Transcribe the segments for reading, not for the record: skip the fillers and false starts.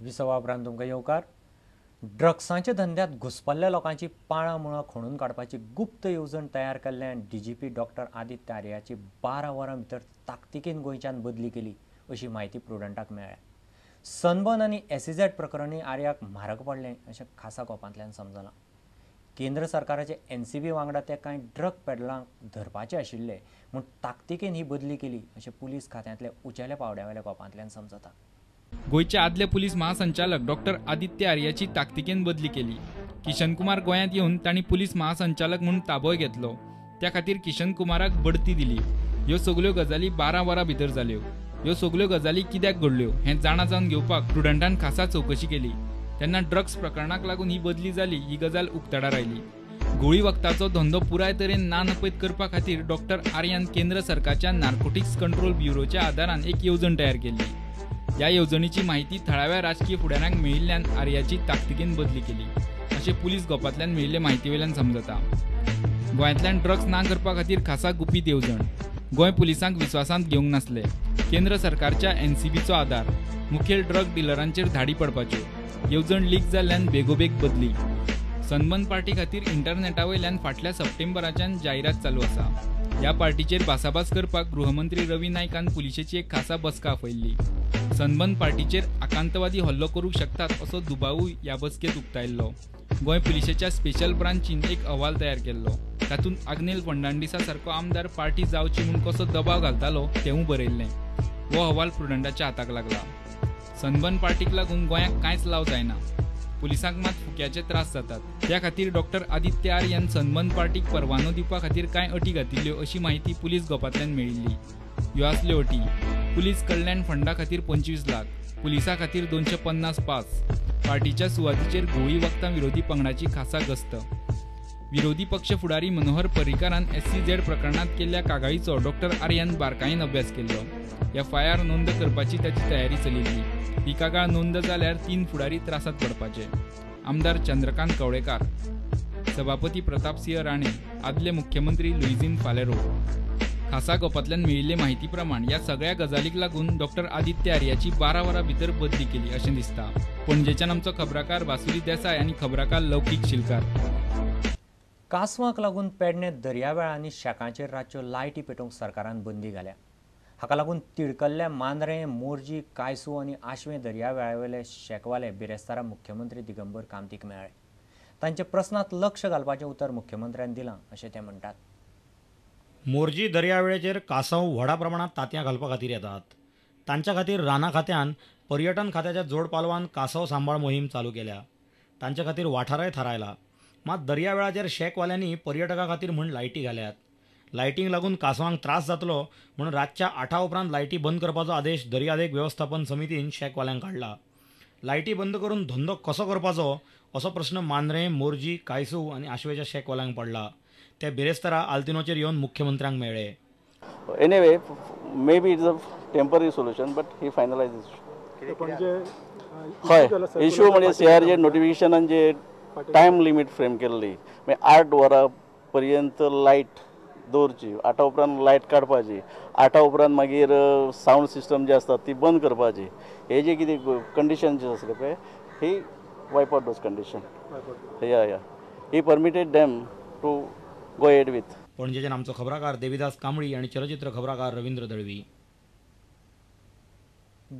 विसवा उपरांत तुमकां येवकार. ड्रग्सांच्या धंद्यात घुसपल्ल्या लोकांची पाळां मुळां खणून काडपाची गुप्त येवजण तयार केल्ल्यान डीजीपी डॉक्टर आदित्य आर्याची 12 वरां भितर ताकतिकेन गोंयच्यान बदली केली अशी म्हायती प्रुडंटाक मेळ्ळ्या. सनबर्न आनी एसईझेड प्रकरणी आर्याक म्हारग पडलें अशें खासा कोपांतल्यान समजलां. केंद्र सरकाराचे एनसीबी वांगडा ते कांय ड्रग पेडलांक धरपाचे आशिल्ले म्हूण ताकतिकेन ही बदली केली अशें पुलीस खात्यांतल्या उंचेल्या पावड्यावेल्या कोपांतल्यान समजता. गोंयचे आदले पुलीस महासंचालक डॉक्टर आदित्य आर्याची ताकतिकेन बदली केली. किशन कुमार गोंयांत येवन तांणी पुलीस महासंचालक म्हूण ताबोय घेतलो. त्या खातीर किशन कुमाराक बढती दिली. ह्यो सगल्यो गजाली 12 वरां भितर जाल्यो. ह्यो सगल्यो गजाली कित्याक घडल्यो हें जाणा जावन घेवपाक प्रुडंटान खासा चवकशी केली. तेन्ना ड्रग्स प्रकरणाक लागून ही बदली जाली ही गजाल उक्ताडार आयली. गोळी वखदाचो धंदो पुराय तरेन ना नपयत करपा खातीर डॉक्टर आर्यान केंद्र सरकारच्या नार्कोटिक्स कंट्रोल ब्युरोच्या आदारान एक येवजण तयार केली. ह्या येवजणीची माहिती थळाव्या राजकीय फुडाऱ्यांक मेळिल्ल्यान आर्याची ताकतिकेन बदली केली अशें पुलीस गोपांतल्यान मेळिल्ले म्हायती वयल्यान समजता. गोंयांतल्यान ड्रग्स ना करपा खातीर खासा गुपीत येवजण गोंय पुलिसांक विस्वासांत घेवंक नासले. केंद्र सरकारच्या एनसीबीचो आदार, मुखेल ड्रग डिलरांचेर धाडी पडपाच्यो, येवजण लीक जाल्ल्यान बेगोबेग बदली. सनबर्न पार्टी खातीर इंटरनेटा वयल्यान फाटल्या सप्टेंबराच्यान जायरात चालू आसा. ह्या पार्टीचेर भासाभास करपाक गृहमंत्री रवी नायकान पुलिशेची एक खासा बसका आपयल्ली. सनबर्न पार्टीचेर आकांतवादी हल्लो करूंक शकतात असो दुबावूय ह्या बसकेंत उक्तायल्लो. गोंय पुलिशेच्या स्पेशल ब्रांचीन एक अहवाल तयार केल्लो. तातूंत आग्नेल फर्नांडीसा सारको आमदार पार्टी जावची म्हूण कसो दबाव घालतालो तेंवूय बरयल्लें. हो अहवाल प्रुडंटाच्या हाताक लागला. सनबर्न पार्टीक लागून गोंयाक कांयच लाव जायना, पुलिसांक मात फुक्याचे त्रास जातात. त्या खातीर डॉक्टर आदित्य आर्यान सनबर्न पार्टीक परवानो दिवपा खातीर कांय अटी घातिल्ल्यो अशी माहिती पुलीस गोपांतल्यान मेळिल्ली. ह्यो आसल्यो अटी: पुलीस कल्याण फंडा खातीर 25 लाख, पुलिसां खातीर 250 पास, पार्टीच्या सुवातीचेर गोळी वखदां विरोधी पंगडाची खासा गस्त. विरोधी पक्ष फुडारी मनोहर पर्रीकारान एसईझेड प्रकरणांत केल्ल्या कागाळीचो डॉक्टर आर्यान बारकायेन अभ्यास केल्लो. एफआयआर नोंद करपाची ताची तयारी चलिल्ली. ही कागाळ नोंद जाल्यार 3 फुडारी त्रासांत पडपाचे. आमदार चंद्रकांत कवळेकार, सभापती प्रतापसिंह राणे, आदले मुख्यमंत्री लुईझिन फालेरो. खासा गोपांतल्यान मेळिल्ले म्हायती प्रमाण ह्या सगळ्या गजालीक लागून डॉक्टर आदित्य आर्याची 12 वरां भितर बदली केली अशें दिसता. पणजेच्यान आमचो खबराकार वासुरी देसाय आनी खबराकार लौकीक शिलकार. कांसवांक लागून पेडणे दर्यावेळांनी शेकांचेर रातच्यो लायटी पेटोवंक सरकारान बंदी घाल्या. हाका लागून तिडकल्ल्या मांद्रें, मोरजी, कायसू आनी आशवें दर्यावेळावेले शेकवाले बिरेस्तारा मुख्यमंत्री दिगंबर कामतीक मेळ्ळे. तांच्या प्रस्नांत लक्ष घालपाचें उतर मुख्यमंत्र्यान दिलां अशें ते म्हणटात. मोरजी दर्यावेळेचेर कांसव व्हडा प्रमाणांत तांतयां घालपा खातीर येतात. तांच्या खातीर रानां खात्यान पर्यटन खात्याच्या जोडपालवान कांसव सांबाळ मोहीम चालू केल्या. तांच्या खातीर वाठारय थारायला. मात दर्यावेळाचेर शेकवाल्यांनी पर्यटकां खातीर म्हूण लायटी घाल्यात. लायटींक लागून कांसवांक त्रास जातलो म्हणून रातच्या 8 उपरांत लायटी बंद करपाचो आदेश दर्यादेग वेवस्थापन समितीन शेकवाल्यांक काडला. लायटी बंद करून धंदो कसो करपाचो असो प्रस्न मांद्रें, मोरजी, कायसू आनी आशवेच्या शेकवाल्यांक पडला. ते बिरेस्तारा आल्तिनोचेर येवन मुख्यमंत्र्यांक मेळ्ळे. Anyway, maybe it's a temporary solution, but he finalise. हय, इशू म्हणजे सीआरजे नोटिफिकेशनान जे टायम लिमीट फ्रेम केल्ली, मागीर 8 वरां पर्यंत लायट दवरची, 8 उपरांत लायट काडपाची, 8 उपरांत मागीर सावंड सिस्टम जे आसता ती बंद करपाची. हे जे कितें कंडिशन जे आसले पळय, ही वायप आवट those condition. या या he permitted them to go ahead with. पणजेच्यान आमचो खबराकार देविदास कांबळी आनी चलचित्र खबराकार Ravindra Dalvi.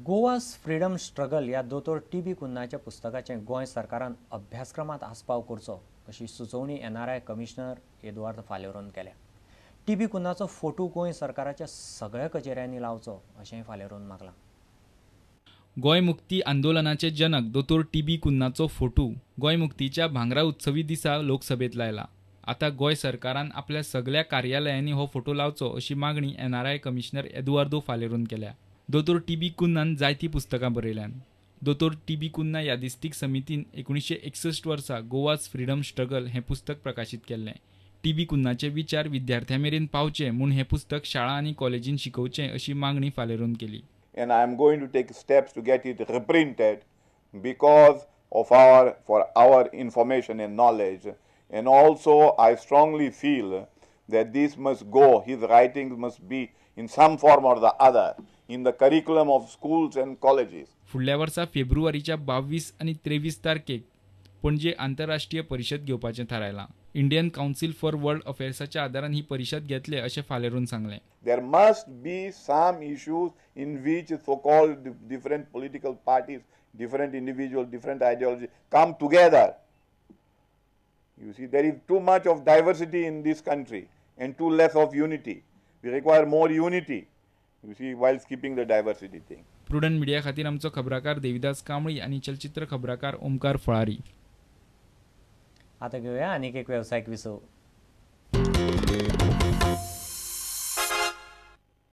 Goa's freedom struggle ह्या दोतोर टी बी कुन्नाच्या पुस्तकाचें गोंय सरकारान अभ्यासक्रमांत आस्पाव करचो अशी सुचोवणी एनआरआय कमिशनर एदुआर्द फालेरोन केल्या. टी बी कुन्नाचो फोटो गोंय सरकाराच्या सगळ्या कचेऱ्यांनी लावचो अशेंय फालेरोन मागलां. गोंय मुक्ती आंदोलनाचे जनक दोतोर टी बी कुन्नाचो फोटो गोंय मुक्तीच्या भांगरा उत्सवी दिसा लोकसभेत लायला. आतां गोंय सरकारान आपल्या सगळ्या कार्यालयांनी हो फोटो लावचो अशी मागणी एनआरआय कमिशनर एदुआर्दो फालेरोन केल्या. दोतोर टी बी कुन्नान जायतीं पुस्तकां बरयल्यान. दोतोर टी बी कुन्ना यादिस्तीक समितीन 1961 वर्सा गोवाज फ्रीडम स्ट्रगल हें पुस्तक प्रकाशीत केल्लें. टी बी कुन्नाचे विचार विद्यार्थ्यां मेरेन पावचे म्हूण हें पुस्तक शाळा आनी कॉलेजीन शिकोवचें अशी मागणी फालेरोन केली. And I am going to take steps to get it reprinted because of for our information and knowledge. And also I strongly feel that this must go, his writings must be in some form or the other in the curriculum of schools and colleges. फुडल्या वर्सा फेब्रुवारीच्या 22 आनी 23 तारखेक पणजे आंतरराष्ट्रीय परिशद घेवपाचें थारायलां. Indian council for world अफेर्साच्या आदारान ही परिशद घेतले अशें फालेरून सांगलें. There must be some issues in which so called different political parties, different individuals, different ideologies come together. You see, there is too much of diversity in this country and too less of unity. We require more unity, you see, whilst keeping the diversity thing. Prudent media खातीर आमचो खबराकार देविदास कांबळी आनी चलचित्र खबराकार ओमकार फळारी. आता घेऊया आणखी एक व्यावसायिक विसव.